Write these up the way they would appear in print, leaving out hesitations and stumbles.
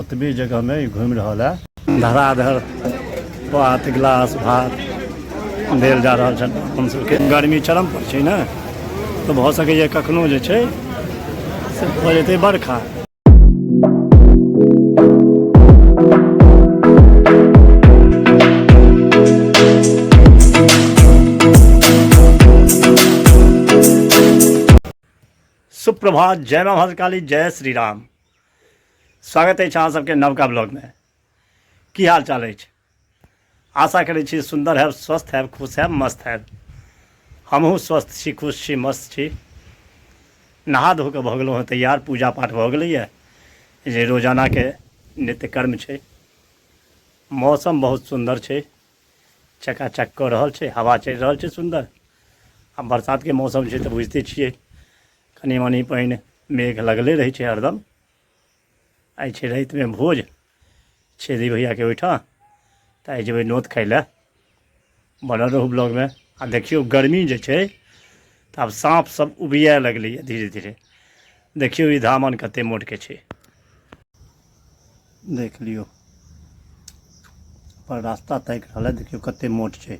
ओतबे जगहमे ई घुमि रहल है। धराधर पात गिलास भात देल जा रहल छनि हम सबके। गर्मी चरम पर छै ने, तऽ भऽ सकैए कखनो जे छै से भऽ जेतै बरखा। सुप्रभात, जय माँ भद्रकाली, जय श्री राम। स्वागत अछि अहाँ सबके नवका ब्लॉगमे। की हाल चाल अछि? आशा करै छी सुन्दर हैब, स्वस्थ हैब, खुश हैब, मस्त हैब। हमहूँ स्वस्थ छी, खुश छी, मस्त छी। नहा धो कऽ भऽ गेलहुँ हँ तैयार, पूजा पाठ भऽ गेलैए जे रोजानाके नित्य कर्म छै। मौसम बहुत सुन्दर छै, चकाचक कऽ रहल छै, हवा चलि रहल छै सुन्दर। आ बरसातके मौसम छै तऽ बुझिते छियै कनि मनि पानि मेघ लगले रहै छै हरदम। आइ छै रातिमे भोज छेदी भैयाके ओहिठाम, तऽ आइ जेबै नोत खाइ लए। बनल रहू ब्लॉगमे। आ देखियौ गर्मी जे छै तऽ आब साँप सब उबियाए लगलैए धीरे धीरे। देखियौ ई धामन कते मोटके छै, देख लियौ। पर रास्ता ताकि रहल है, देखियौ कते मोट छै,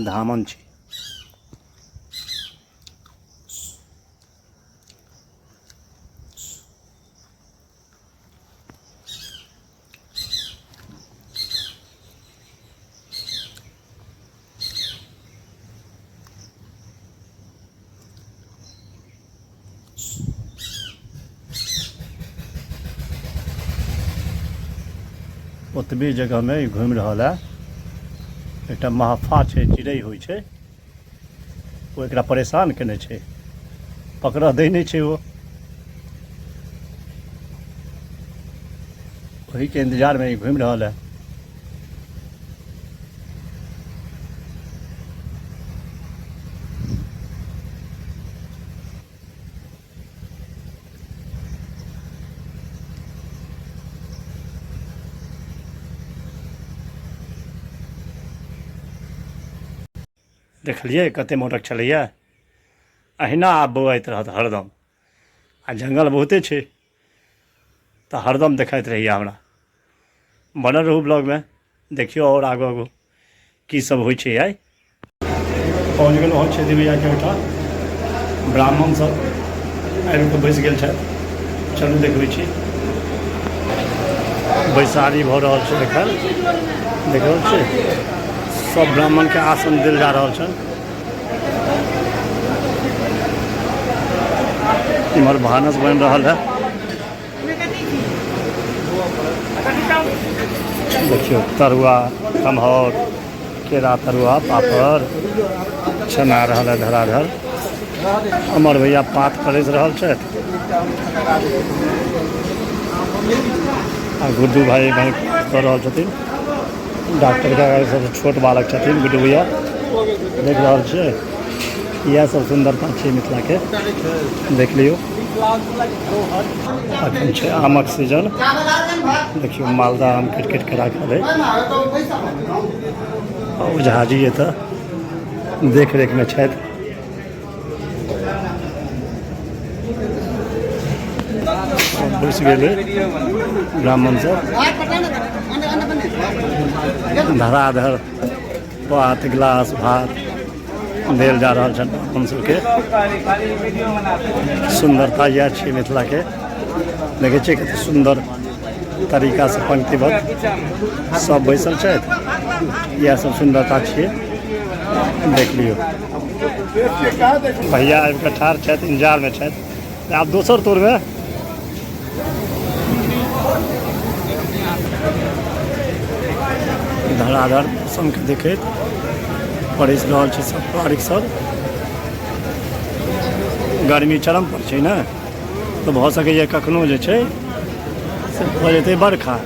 धामन छै। ओतबे जगहमे ई घुमि रहल है। एकटा महफा छै, चिड़ै होइ छै, ओ एकरा परेशान केने छै, पकड़ऽ दै नहि छै ओ। ओहीके इन्तजारमे ई घुमि रहल है। देखलियै कते मोटक छलैया। अहिना आब बौआइत रहत हरदम। आ जंगल बहुते छै तऽ हरदम देखाइत रहैया हमरा। बनल रहू ब्लॉगमे, देखियौ आओर आगू आगू की सब होइ छै। आइ पहुँच गेलहुँ हँ छेदी भैयाके ओहिठाम। ब्राह्मण सब आबि कऽ बैस गेल छथि। चलू देखबै छी। बैसारी भऽ रहल छै एखन, देख रहल छी सब ब्राह्मणके आसन देल जा रहल छनि। इम्हर भानस बनि रहल है। देखियौ तरुआ, खम्हौर, केरा तरुआ, पापड़ छना रहल है धराधर। अमर भैया पात परसि रहल छथि आ गुड्डू भाई इम्हर कऽ रहल छथिन। डॉक्टर काका सबसँ छोट बालक छथिन गुड्डू भैया। देख रहल छियै, इएह सब सुन्दरता छै मिथिलाके। देख लियौ अखन छै आमक सीजन। देखियौ मालदा आम कटि कटि कऽ राखल है। ओझाजी एतऽ देख रेखमे छथि। बैस गेलै ब्राह्मण सब। धराधर पात गिलास भात देल जा रहल छनि ब्राह्मण सबके। सुन्दरता इएह छै मिथिलाके। देखै छियै कते सुन्दर तरीकासँ पंक्तिबद्ध सब बैसल छथि। इएह सब सुन्दरता छियै। देख लियौ भैया आबि कऽ ठाढ़ छथि, इंतजारमे छथि। आब दोसर तोरमे धराधर मौसमके देखैत परसि रहल छै सब बारिक सब। गर्मी चरम पर छै ने, तऽ भऽ सकैए कखनो जे छै से भऽ जेतै बरखा।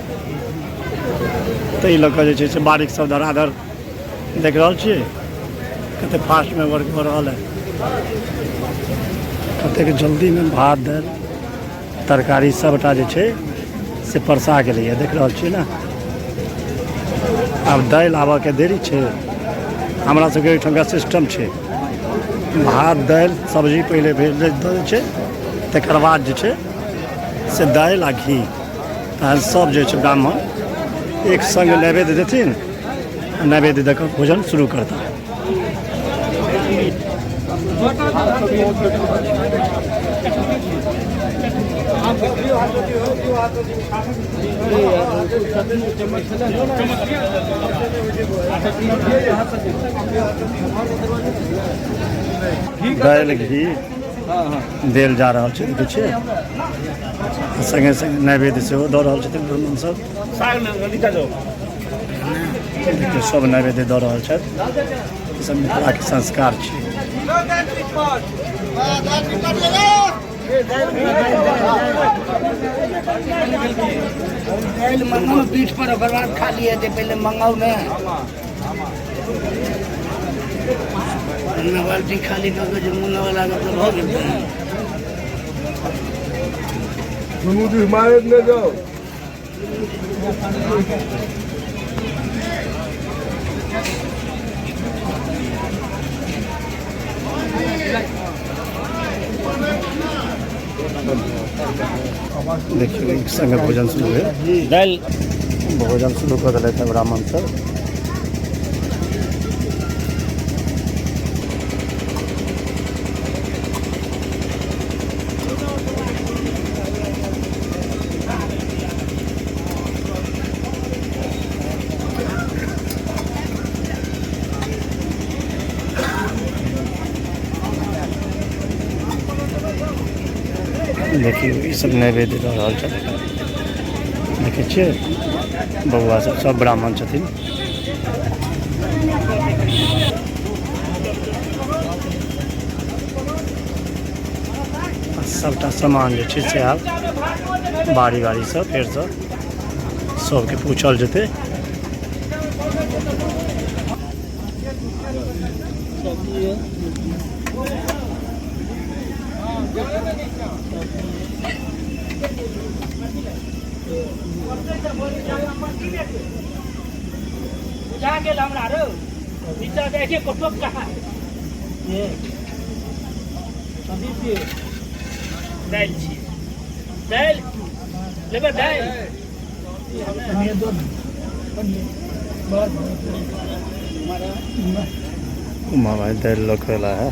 ताहि लऽ कऽ जे छै से बारिक सब धराधर देख रहल छियै कते फास्टमे वर्क भऽ रहल है, कतेक जल्दीमे भात दालि तरकारी सबटा जे छै से परसा गेलैए। देख रहल छियै ने। आब दालि आबऽके देरी छै। हमरा सबके एहिठामका सिस्टम छै भात दालि सब्जी पहिले भेज दऽ दै छै, तकर बाद जे छै से दालि आ घी। तहन सब जे छै ब्राह्मण एक संग नैवेद्य देथिन, नैवेद्य दऽ कऽ भोजन शुरू करता। दालि घी देल जा रहल छै, देखै छियै। सङ्गे सङ्गे नैवेद्य सेहो दऽ रहल छथिन ब्राह्मण सब। देखियौ, सब नैवेद्य दऽ रहल छथि। ई सब मिथिलाके संस्कार छै। दालि मंगाउ पीठ पर, ओकर बाद खा लिए जे पहिले मंगाउ ने। बाल्टी खाली कऽ के जे मुँह लागत तऽ भऽ गेल। दुनू दिस मारैत नहि जाउ। देखियौ, एक संगे भोजन शुरू भेल। दालि भोजन शुरू कऽ देलथि ब्राह्मण सब। देखियौ, ई सब नैवेद्य दऽ रहल छथि। देखै छियै, बौआ सब सब ब्राह्मण छथिन। आ सबटा सामान जे छै से आब बारी बारीसँ फेरसँ सबके पूछल जेतै। बुझा गेल हमरा रौ, नीचा जाइ छै कटोक कहाँ दालि छी। दालि लेबै? दालि। उमा भाई दालि लऽ कऽ एला है।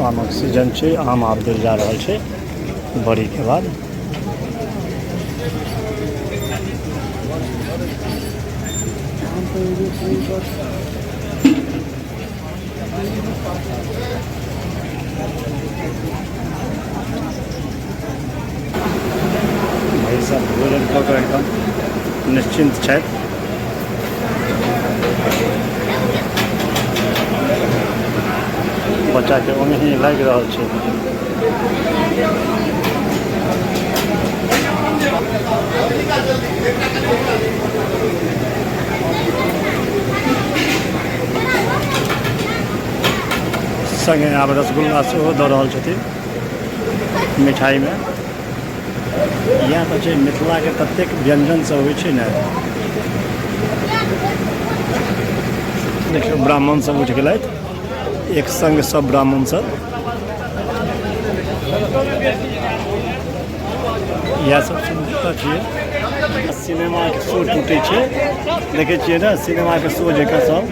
आमक सीजन छै, आम आब देल जा रहल छै बड़ीके बाद। भाई सब भोजन कऽ कऽ एकदम निश्चिन्त छथि। बच्चाके ओनाही लागि रहल छै। सङ्गे आब रसगुल्ला सेहो दऽ रहल छथिन मिठाइमे। इएह तऽ छै मिथिलाके, ततेक व्यञ्जन सब होइ छै ने। देखियौ, ब्राह्मण सब उठि गेलथि, एक संग सब ब्राह्मण सब। इएह सब सुन्दरता छियै। सिनेमाके शो टूटै छै, देखै छियै ने, सिनेमाके शो जकाँ सब।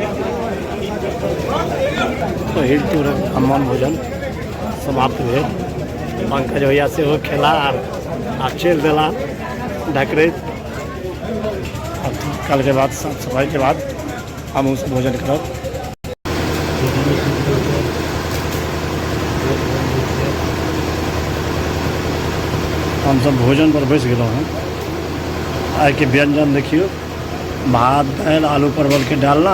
पहिल तोरक ब्राह्मण भोजन समाप्त भेल। पंकज भैया सेहो खेला आर आब चलि देला ढकरैत। आब कालके बाद साफ सफाइके बाद हमहूँ सब भोजन करब। हमसब भोजन पर बैस गेलहुँ हँ। आइके व्यञ्जन देखियौ, भात दालि आलू परवलके डालना,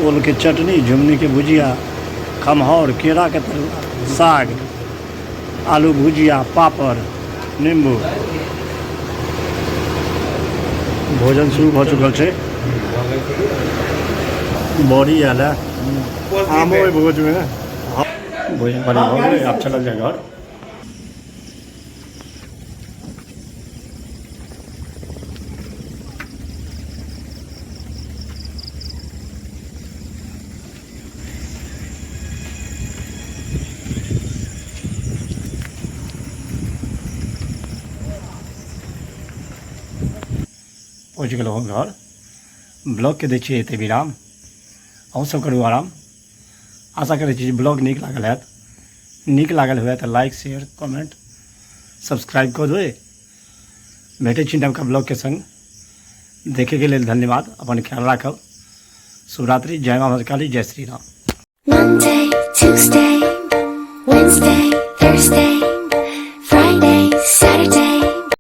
ओलके चटनी, झुमनीके भुजिया, खमहाउर, केराके तरुआ, साग, आलू भुजिया, पापड़, नींबू। भोजन शुरू भऽ चुकल छै। बड़ी आयल है, आमो ओहि भोजमे। भोजन पानी भऽ गेलै, आब चलल जाय घर। पहुँच गेलहुँ घर। ब्लॉगके दै छियै एतै विराम, अहूँ सब करू आराम। आशा करै छी जे ब्लॉग नीक लागल हैत। नीक लागल हुए तऽ लाइक शेयर कमेंट सब्सक्राइब कऽ देबै। भेटै छी नवका ब्लॉगके संग, देखैके लेल धन्यवाद। अपन ख्याल राखब। शुभरात्रि, जय माँ भद्रकाली, जय Shri Ram. Monday, Tuesday, Wednesday, Thursday.